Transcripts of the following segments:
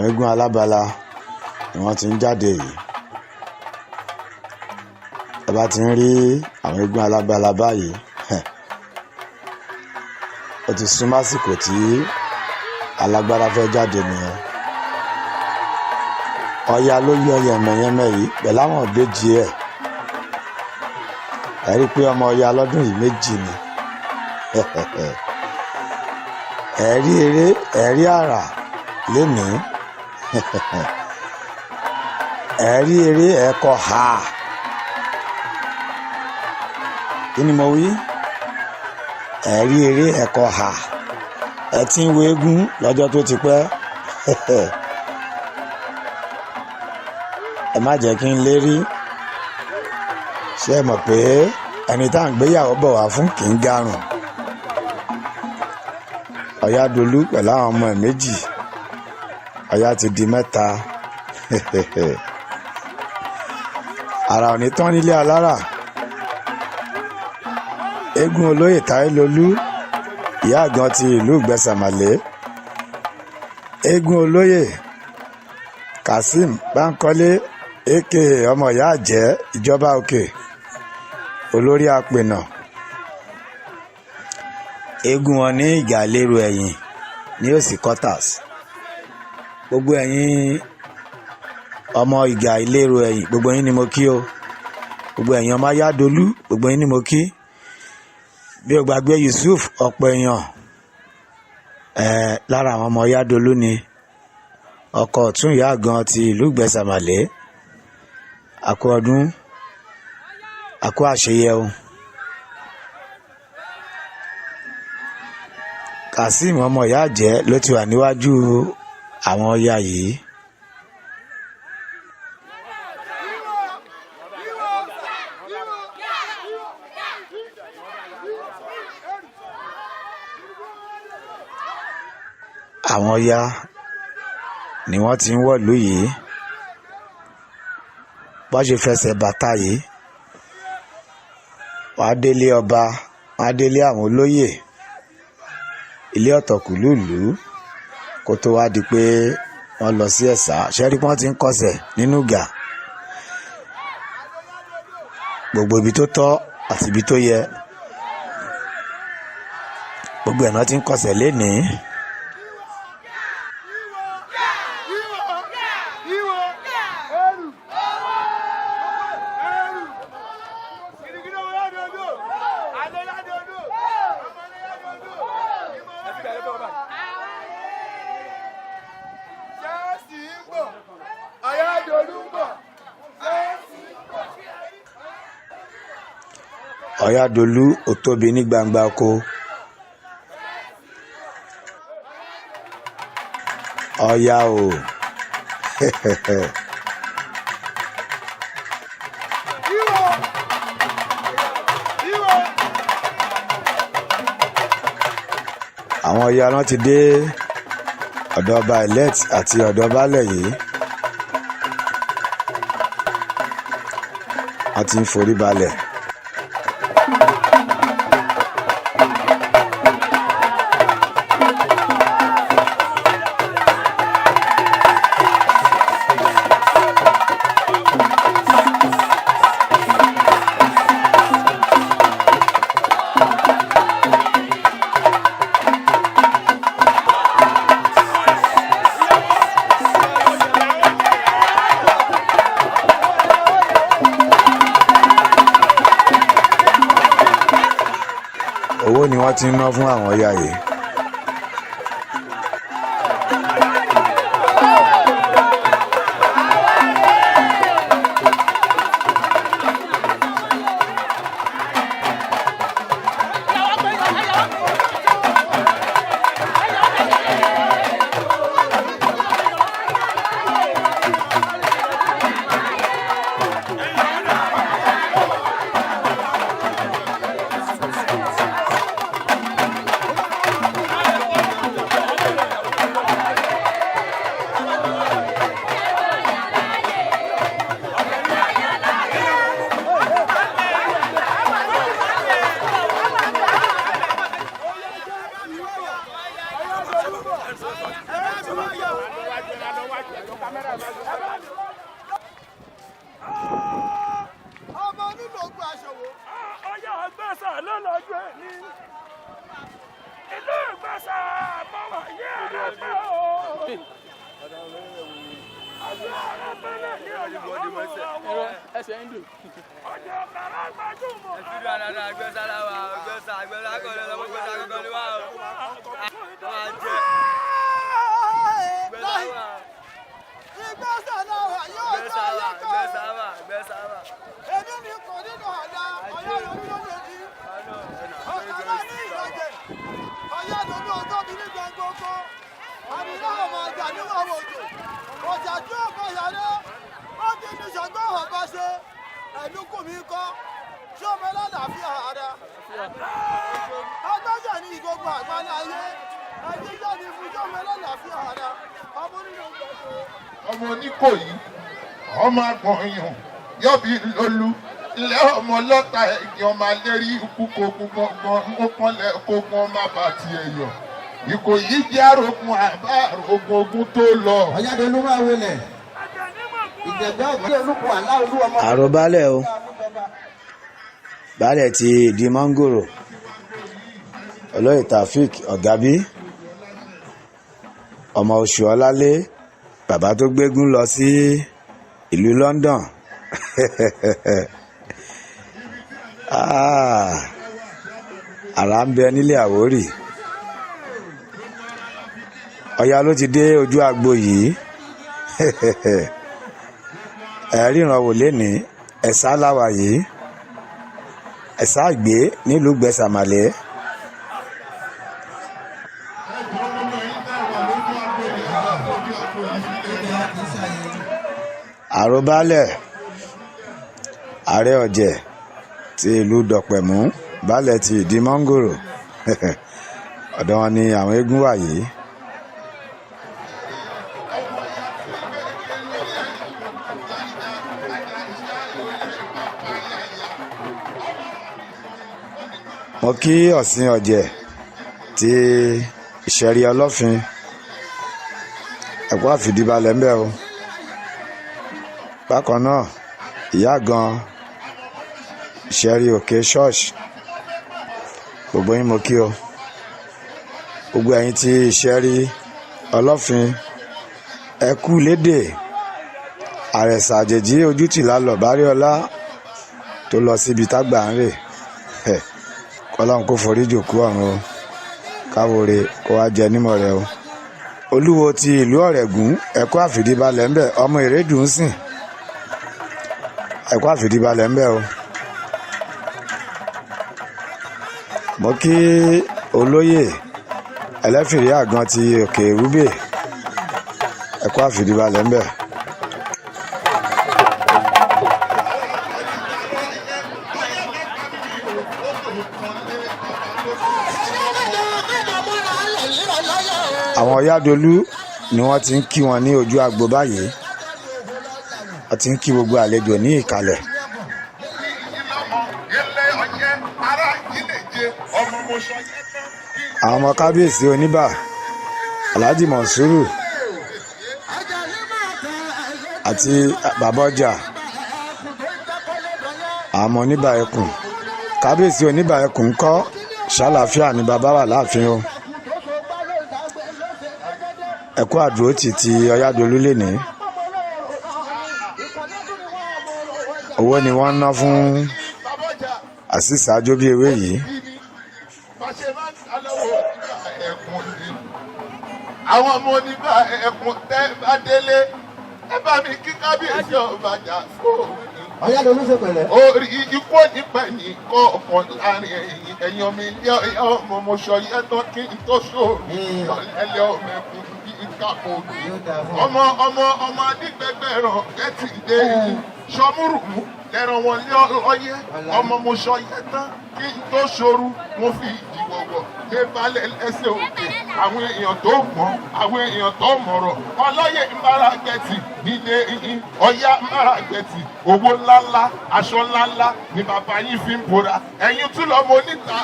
Àwọn eégún alábala ni wọ́n ti ń jáde yìí. Ẹ bá ti ń rí àwọn eégún alábala báyìí, ó ti súnmọ́ àsìkò tí alágbára fẹ́ jáde nìyẹn. Ọya ló yọ yẹ̀mẹ̀yẹ̀mẹ̀ yìí pẹ̀lú àwọn ìbejì ẹ̀. Ẹ rí i pé ọmọ Ọya lọ́dún yìí méjì ni. Ẹ rí eré, ẹ rí àrà lénìí. Ẹ rí eré ẹ̀kọ́ ha. Kí ni mo wí? Ẹ rí eré ẹ̀kọ́ ha. Ẹ ti ń wo eégún lọ́jọ́ tó ti pẹ́. Ẹ má jẹ́ kí n lérí. Ṣé ẹ mọ̀ pé ẹni tá à ń gbéyàwó bọ̀ wá fún kì í garùn? Ọ̀yádolú pẹ̀lú àwọn ọmọ ẹ̀ méjì. Ọya ti di mẹ́ta. Àrà ò ní tán nílé alára. Eégún olóyè Táyélolú, ìyá àgàn ti ìlú Ìgbẹ́sàmàlé. Eégún olóyè Kazeem Bánkọ́lé, aka ọmọ ìyá àjẹ́ ìjọba òkè, olórí apènà. Eégún wọn ní ìgà lérò ẹ̀yìn ní òsì quarters. Gbogbo ẹ̀yin ọmọ ìgà ìlérò ẹ̀yìn, gbogbo yín ni mo kí o. Gbogbo ẹ̀yin ọmọ Ayádolú, gbogbo yín ni mo kí. Bí o gbàgbé Yusuf, ọ̀pọ̀ èèyàn lára àwọn ọmọ Ayádolú ni ọkọ ọ̀tún ìyá àgàn ti ìlú Ìgbẹ́sàmàlé. Àkó ọdún, àkó àṣeyẹ o. Kazeem ọmọ ìyá àjẹ́ ló ti wà níwájú àwọn Ọya yìí. Àwọn Ọya ni wọ́n ti ń wọ̀lú yìí. Bọ́n ṣe fẹsẹ̀ bàtà yìí, wọ́n á délé ọba, wọ́n á délé àwọn olóyè, ilé ọ̀tọ̀kùlú ìlú, kó tó wá di pé wọ́n lọ sí Ẹ̀sà. Ṣẹ́rí pé wọ́n ti ń kọsẹ̀ nínú ìgà. Gbogbo ibi tó tọ́ àti ibi tó yẹ, gbogbo ẹ̀ náà ti ń kọsẹ̀ lénìí. Ọ̀yádolú ò tóbi ní gbangba oko. Ọya o. Àwọn Ọya náà ti dé ọ̀dọ̀ ọba elect àti ọ̀dọ̀ baálẹ̀ yìí. Wọ́n ti ń forí balẹ̀. Owó ni wọ́n ti ń ná fún àwọn Ọya yìí. Ló lọ́jọ́ ẹni. Ìlú Ìgbàsà mọ̀wá yé ẹ̀rọ o. Ọjọ́ arábẹ́lẹ̀ ní ọ̀yọ́ ọmọ Ẹsẹ̀ ń dùn. ọjọ́ kàrá gbajúmọ̀. Agbẹ́sà láwa, agbẹ́sà, agbẹ́sà akọni ọlọ́mọ, agbẹ́sà akọni wà o. Máa jẹ. Agbẹ́sà wà. Ìgbésẹ̀ náà wà yóò Agbẹ́sà jẹ́ wà, ayé kan. agbẹ́sà wà, agbẹ́sà wà. Èmi ni kò nínú àdá ọ̀yá lórí ló lè di. Ọ̀tá náà ní ìrọ̀jẹ̀. Ọ̀yá lórí ọjọ́ mi ní gbẹ̀ngbọ̀ngbọ̀. Àmì náà máa jà níwọ̀n òjò. Ọjà tí ó bọ̀ yàrá. Ó ti ní ṣàgbọ́n ọ̀bá ṣe. Ẹ̀lú kù mí kọ́. Ṣé o mọ lálàáfíà ara? Agbájà ní ìgbógun àgbáláyé. Ẹ̀jíjọ́ ni fún ṣé o mọ lálàáfíà ara? Ọmọ nínú gbẹ̀gbẹ̀. Ọmọ Oníkòyí, ọmọ agbọ̀nyàn yọ̀bí lolú ilé, ọmọ ọlọ́ta ẹ̀yìn, ọmọ alérí ikú kogun gbọ̀ngbọ̀n ó pọ́nlẹ̀ kogun, ọmọ àbàtì ẹ̀yọ̀ Ìkòyí jẹ́ àrògùn àbá àrògùn ogun tó lọ. Ọ̀yádọ́lú máa wọlé ìjẹ̀gbẹ́ òkè olùkọ́ aláolú ọmọ. Àròbálẹ̀ o, baálẹ̀ ti ìdí mọ́ngòrò, olóyè Taofeek Ọ̀gábí, ọmọ oṣù ọlálé, bàbá tó gbégún lọ sí ìlú London. Ah, àrà ń bẹ nílé Àwórì. Ọya ló ti dé ojú agbo yìí. Ẹ ríran wò lénìí. Ẹ̀sà láwà yìí, Ẹ̀sà àgbé nílùú Gbẹ̀sàmàlẹ́. Àròbálẹ̀ ààrẹ ọ̀jẹ̀ ti ìlú Dọ̀pẹ̀mú, baálẹ̀ ti ìdí mọ́ngòrò, ọ̀dọ̀ wọn ni àwọn eégún wà yìí. Mo kí Ọ̀sìn Ọ̀jẹ̀ ti Ìṣẹ̀rí Ọlọ́fin, ẹ̀kọ́ àfìdíbalẹ̀ ń bẹ o. Bákan náà, ìyá gan Ìṣẹ̀rí Òkè ṣọ́ọ̀ṣì, gbogbo yín mo kí o. Gbogbo ẹ̀yin tí Ìṣẹ̀rí Ọlọ́fin, ẹ kú lédè àrẹ̀sà àjèjì ojútìlá lọ báríọlá tó lọ síbi tágbà ń rè. Kọlọ́run kó forí jòkú ọ̀run o, káwòrè kó wá jẹ nímọ̀ rẹ o. Olúwo ti ìlú Ọ̀rẹ́gùn, ẹ̀kọ́ àfìdíbalẹ̀ ńbẹ, ọmọ ìrédùn ń sìn, ẹ̀kọ́ àfìdíbalẹ̀ ńbẹ o. Mo kí olóyè ẹlẹ́fìrí àgàn ti Òkè Rúbè, ẹ̀kọ́ àfìdíbalẹ̀ ńbẹ. Àwọn Ọ̀yádolú ni wọ́n ti ń kí wọn ní ojú agbo báyìí. Wọ́n ti ń kí gbogbo àlejò ní ìkàlẹ̀. Ilé ọyẹ ará ìlẹ̀jẹ̀ ọmọ mọṣọ yẹn tán kí Àwọn ọmọ kábíyèsí oníbà, Alhaji Monsuru àti bàbá ọjà, àwọn ọmọ oníbà ẹkùn, kábíyèsí oníbà ẹkùn ń kọ́? Ṣàlàáfíà ni bàbá wà láàfin o? Ẹ̀kú àdúró tì ti Ọ̀yádolú lénìí. Owó ni wọ́n ń ná fún Babọjà àṣìṣe àjọbíewé yìí. Bàṣẹ máa ń alọ́wọ́ oníbà ẹkùn ni. Àwọn ọmọ oníbà ẹkùn tẹ́ bá délé, ẹ bá mi kí kábíyèsí ọ̀bàjà fóònù. Ọ̀yádọ́lú ṣe pẹ̀lẹ́. Orí ikú onípa ní kọ́ ọ̀kan láàrin ẹ̀yìn ẹ̀yìn ọmọ ilé ọmọ mọṣọ yẹtọ́ kí n tó ṣòro ẹlẹ́ ọmọ ẹkùn bí kápò. Yóò dáa fún ọ. Ọmọ ọmọ ọmọ adigbẹgbẹrán kẹtì dé sọmúrùmú lẹ́ràn wọn lé ọyẹ, ọmọ mọṣọ yẹtọ́ kí n tó ṣòro. Mo fi ìdìwọ̀wọ̀ lé balẹ̀ lẹ́sẹ̀ òkè àwọn èèyàn tó gbọ́n, àwọn èèyàn tó mọ̀rọ̀ ọlọ́yẹ̀ mbáragbẹ̀tì nílé yín. Ọ̀yá mbáragbẹ̀tì, owó ńláńlá, aṣọ ńláńlá ni bàbá yín fi ń bora. Ẹ̀yin tún lọ́mọ oníta.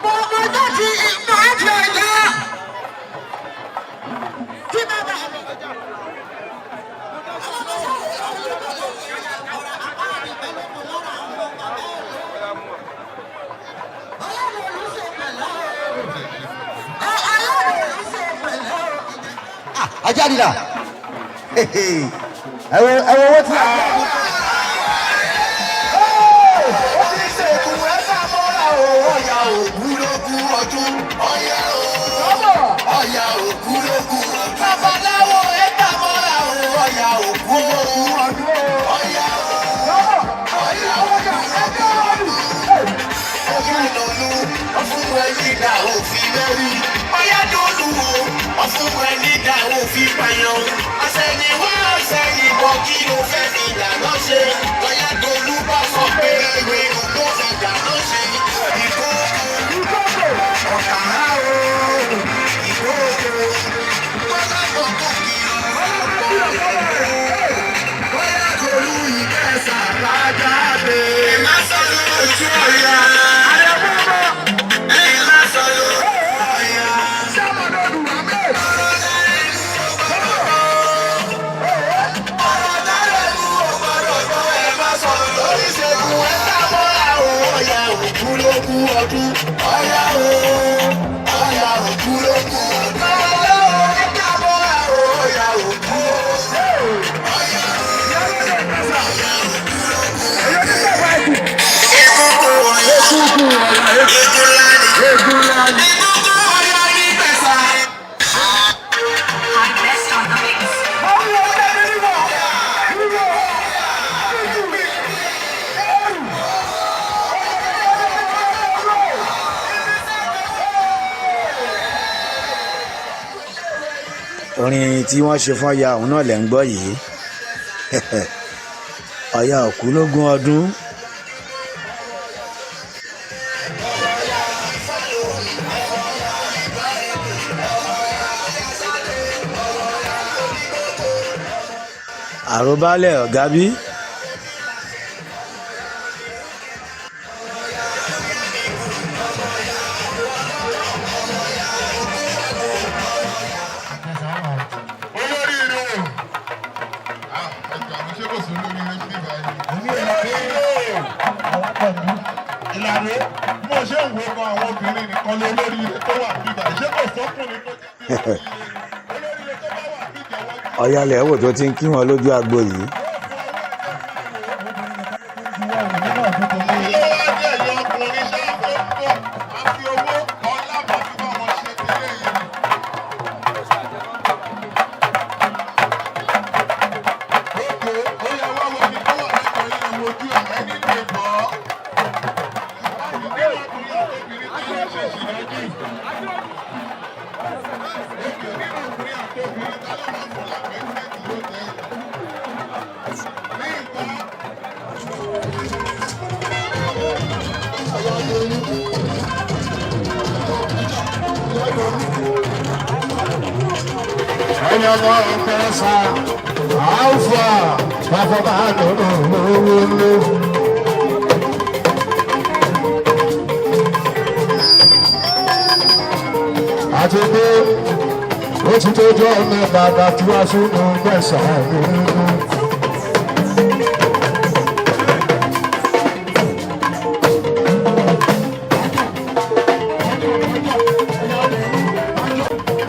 Gbogbo tó ti máa jẹ ẹ̀jẹ̀ tí bàbá mi. Ajádìlà ẹ wo owó tí a. Oníṣègùn ẹ bá mọ́ra o, ọ̀yà ògúnlógún ọdún. Ọ̀yà o, ọ̀yà ògúnlógún ọdún. Babaláwo ẹ bá mọ́ra o, ọ̀yà ògúnlógún ọdún. Ọ̀yà o, ọ̀yà ògúnlógún ọdún. Ọ̀yà lọ́lú, ọ̀fun ẹni dà òfin lórí. Ọ̀yà lọ́lú o, ọ̀fun ẹni dà òfin pààyàn. Àṣẹ̀yìnwá àṣẹ̀yìnbọ̀ kí ló fẹ́ fi ìdáná ṣe? Ọ̀yà lọ́lú bá sọ pé ìwé òkú fi ìdáná ṣe. Ìkókò, ọ̀kàrà o, ìkókò. Bọ́lá bọ̀ tó kìlọ̀ ọ̀pọ̀ ẹ̀rọ. Bọ́lá tolú ìkẹsà lájáde. Ẹ má sọ lójú ọ̀yà. Ẹ má sọ lójú ọ̀yà. Ọ̀rọ̀ dárẹ́nu ò gbọ́dọ̀ gbọ́, ẹ má sọ lórí ṣègùn ẹ ká mọ́ra o. Ọ̀yà ògúnlógún ọdún. Ọ̀yà o, ọ̀yà ògúnlógún ọdún. Babaláwo ẹ ká mọ́ra o. Ọ̀yà ògún. Egungun ọ̀yà ní pẹ̀sà. Best on the mix. Orin tí wọ́n ṣe fún Ọya òun náà lẹ̀ ń gbọ́ yìí. Ọya òkú lógún ọdún. Àròbálẹ̀ ọ̀gá bí. Olórí ire o. Ẹjọ àmì, ṣé kò sí olórí ire sí ìbáyìí? Olórí ire o. Ìlànà bí mo ṣe ń wo gan, àwọn obìnrin nìkan lé olórí ire tó wà bíbá, ṣé kò sọ́kùnrin tó jẹ́ bí olórí ire ni? Olórí ire tó bá wà bí ìjọwọ́ jù. Ọya lẹ̀ wò tó ti ń kí wọn lójú agbo yìí. Ilé wa dé, ẹ̀yọ ọkùnrin ṣáà tó ń bọ̀, a fi owó ọlá bá fi bá wọn ṣe tẹ́lẹ̀ yìí. Ókè, ó yẹ wá wo ibi tó wà lẹ́kọ̀ọ́ yẹn, wo ojú ẹ̀, ẹni lè bọ́. Nínú ọkùnrin àti obìnrin tó lè ṣe ìṣìnà jù. Ókè, nínú ọkùnrin àti obìnrin tá ló máa fún làpẹ́ńtẹ́ẹ̀tì ló jẹ́ yìí. Ní ìgbà Ẹni ọmọ ìpẹ́sà alfa bàbá lọ́nà lówó ló. Àti pé ó ti tó jọ́ mẹ́ta tí wàá sínú gbẹ̀sà nínú.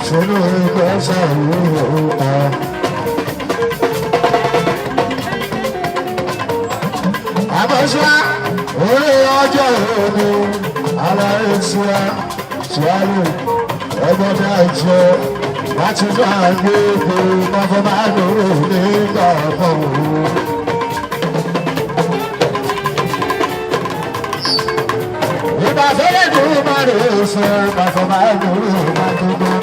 Sínú gbẹ̀sà nínú. Àmọ́ṣá orí ọjọ́ òní ara ìṣúra ṣùgbọ́n ẹgbẹ́ náà jẹ́ láti máa gbé epo lọ́fọ́ máa lòrò nígbà kan òun. Ìgbà fẹ́lẹ́ dùn máa rè é sọ, ìgbà máa lòrò máa tó gbọ́.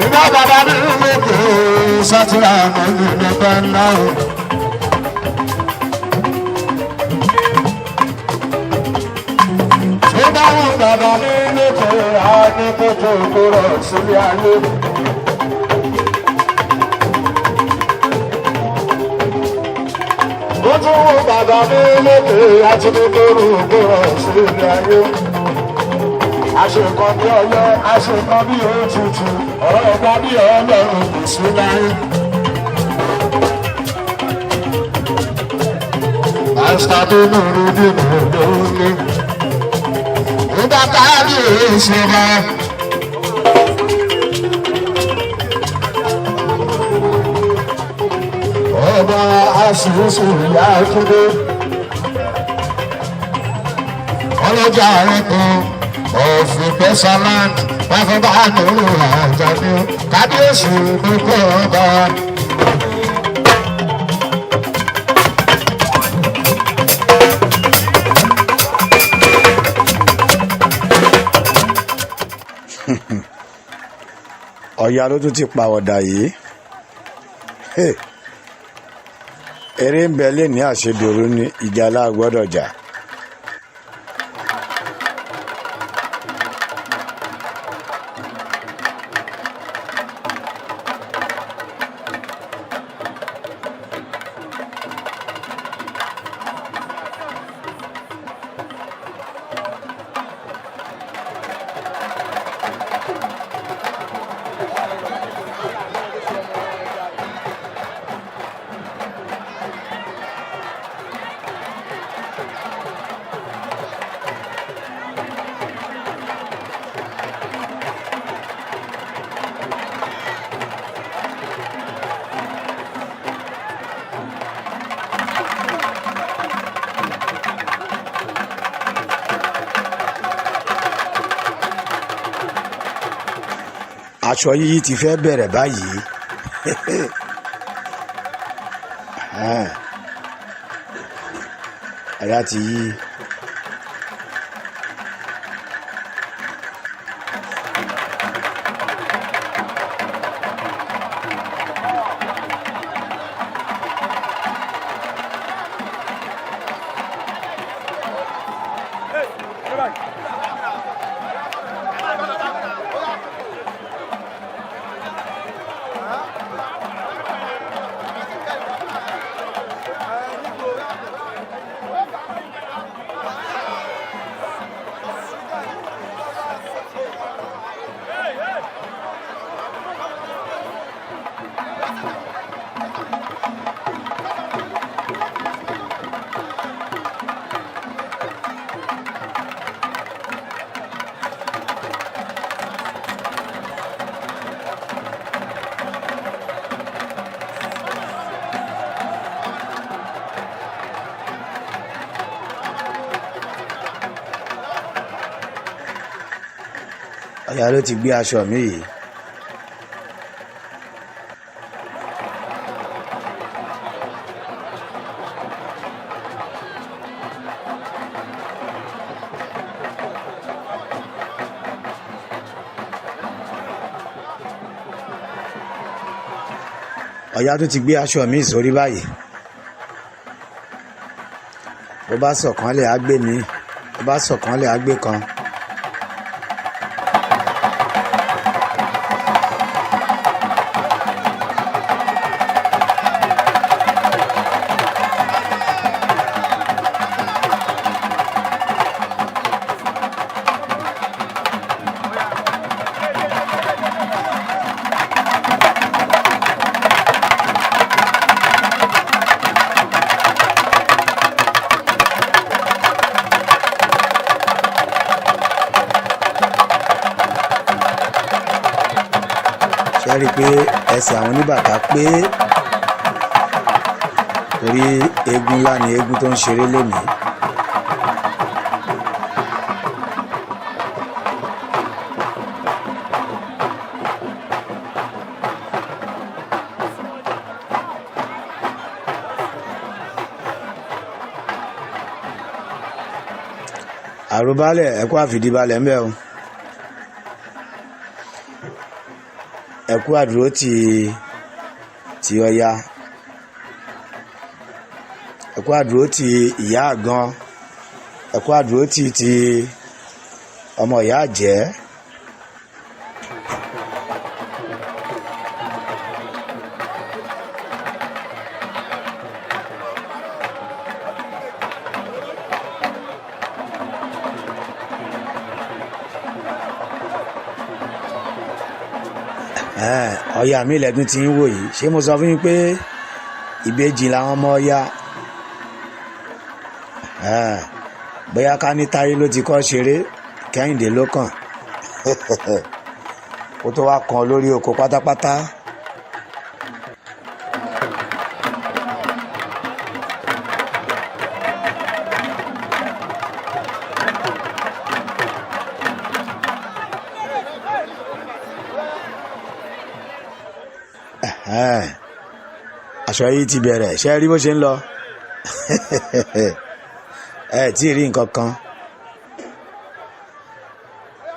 Iná bàbá mi lókè sátìrà mọ́lú nípa ńlá o. Tó bá wù bàbá mi lókè àánú kókó kúrò sílé ayé. Ó tún wo bàbá mi lókè àti kókó kúrò sílé ayé. Àṣekàn bí ọyọ́, àṣekàn bí òtútù, ọ̀rọ̀ bí ọlọ́run kò sí láyé. Àṣàdínú rúdìmù lórí. Nígbà táàbí ìṣẹ̀lẹ̀. Ọba àṣìṣe ìyá Túndé. Ọlọ́jà rẹ̀ kan ọ̀fìn Pẹ́sàlán wọ́n fún bá nínú àjàdí. Kábíyèsí ló kọ́ ọba. Ọya ló tún ti pàwọ̀dà yìí. Hey. Eré ń bẹ lé ní àṣedòru ní ìjà lágbọ́dọ̀ jà. Aṣọ yíyí ti fẹ́ bẹ̀rẹ̀ báyìí. Ara ti yí. Ọya ló ti gbé aṣọ mi yìí. Ọya tó ti gbé aṣọ mi sórí báyìí. Bó bá sọ̀kan lẹ̀ á gbé mi, bó bá sọ̀kan lẹ̀ á gbé kan. Ṣe rí i pé ẹsẹ̀ àwọn oníbàtà pé torí eégún ńlá ni eégún tó ń ṣeré lénìí. Àròbálẹ̀ ẹ̀kú àfìdíbalẹ̀ ń bẹ o. Ẹ̀kú àdúró ti ti Ọya, ẹ̀kú àdúró ti ìyá àgan, ẹ̀kú àdúró ti ti Ọmọ ìyá àjẹ́. Ọya mi lẹ́dún tí ń wò yìí. Ṣé mo sọ fún yín pé ìbejì làwọn ọmọ Ọya? Bóyá ká ní Táyé ló ti kọ́ ṣeré, Kẹ́hìndé ló kàn kó tó wá kan lórí oko pátápátá. Aṣọ yìí ti bẹ̀rẹ̀. Ṣe rí bó ṣe ń lọ? Ẹ tí ì rí nǹkan kan,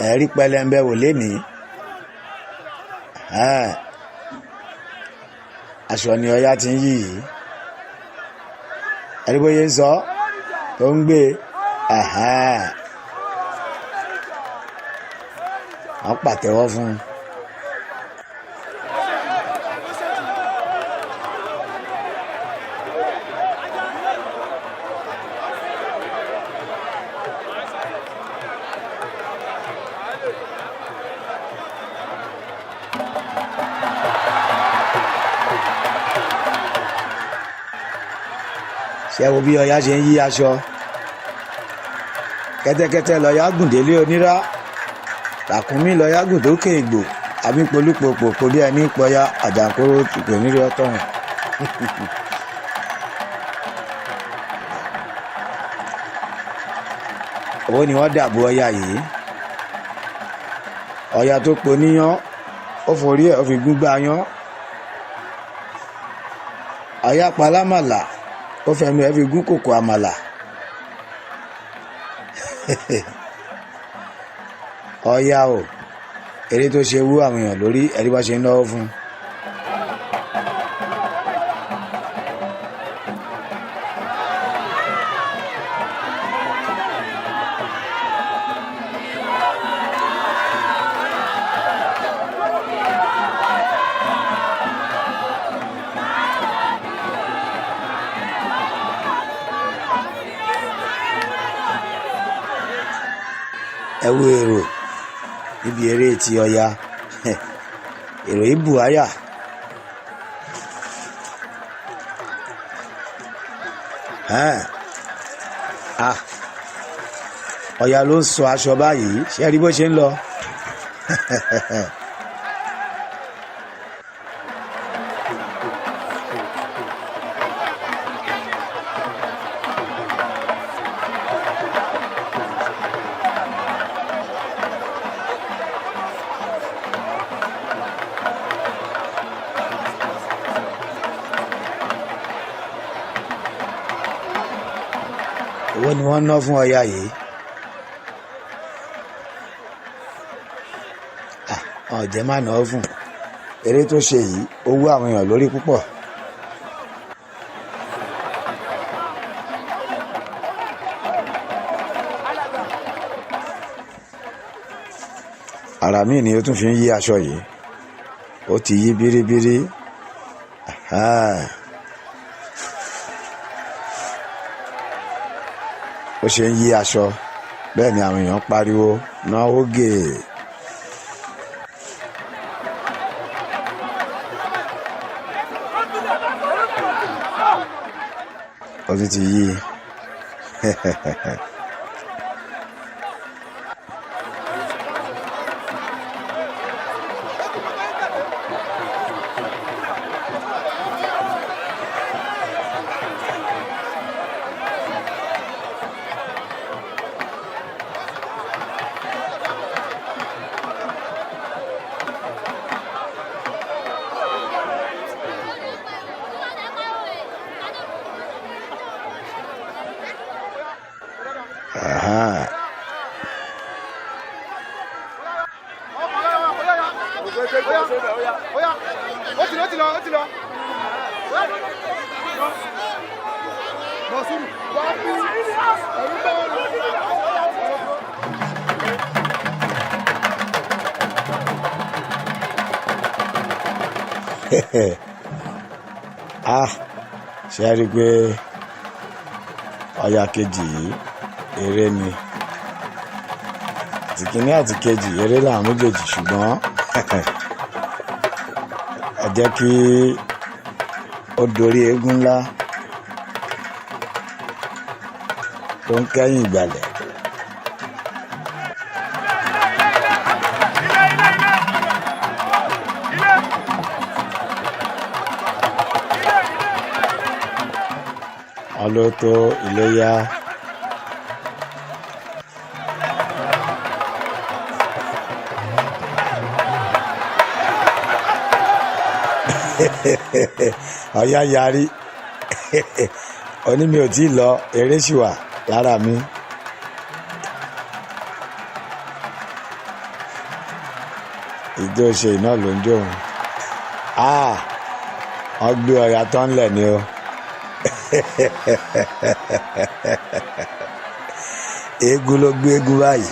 ẹ rí pẹlẹmbẹ wò lénìí. Aṣọ ni Ọya ti ń yí yìí. Ẹ rí bóyá ń sọ tó ń gbé. Wọ́n pàtẹ́wọ́ fún un. Ṣé wo bí Ọya ṣe ń yí aṣọ? Kẹ́tẹ́kẹ́tẹ́ lọ́yà gùn délé onírá, ràkúnmí lọ́yà gùn dókè ìgbò, àbí polúpòpò bí ẹni pọ̀ya àjàkóró tùpè nírí ọtọ̀hún. Owó ni wọ́n dàbò Ọya yìí. Ọya tó po níyán, ó forí ẹ̀ ó fi gúngbà yán. Ọya palámàlà, ó fẹnu ẹ̀ fi gún kòkò àmàlà. Ọya o, eré tó ṣe wú àwọn èèyàn lórí, ẹ̀rí bá ṣe ń náwó fún un. Ẹ wo èrò níbi eré ti Ọya. Èrò yìí bù áyà. Ọya ló ń sọ aṣọ báyìí. Ṣé ẹ rí bó ṣe ń lọ? Owó ni wọ́n ná fún Ọya yìí. Ọ̀jẹ̀ má ná fún eré tó ṣe yìí, ó wú àwọn èèyàn lórí púpọ̀. Ara míì ni ó tún fi ń yí aṣọ yìí, ó ti yí bíríbírí. Ó ṣe ń yí aṣọ bẹ́ẹ̀ ni àwọn èèyàn pariwo náwó gè. Ó tún ti yí. Ah, ṣe é rí i pé Ọya kejì yìí eré ni, àti kínní àti kejì eré làwọn méjèèjì, ṣùgbọ́n ẹ jẹ́ kí ó dorí eégún ńlá tó ń kẹ́yìn ìgbàlẹ̀. Wọn ló tó iléyá. Ọ̀yá yarí, oní mi ò tí ì lọ, eré sì wà lára mi. Ìjọ ṣe iná ló ń jó òun. Wọ́n gbé Ọya tán lẹ̀ ni o. Eégún ló gbé eégún báyìí.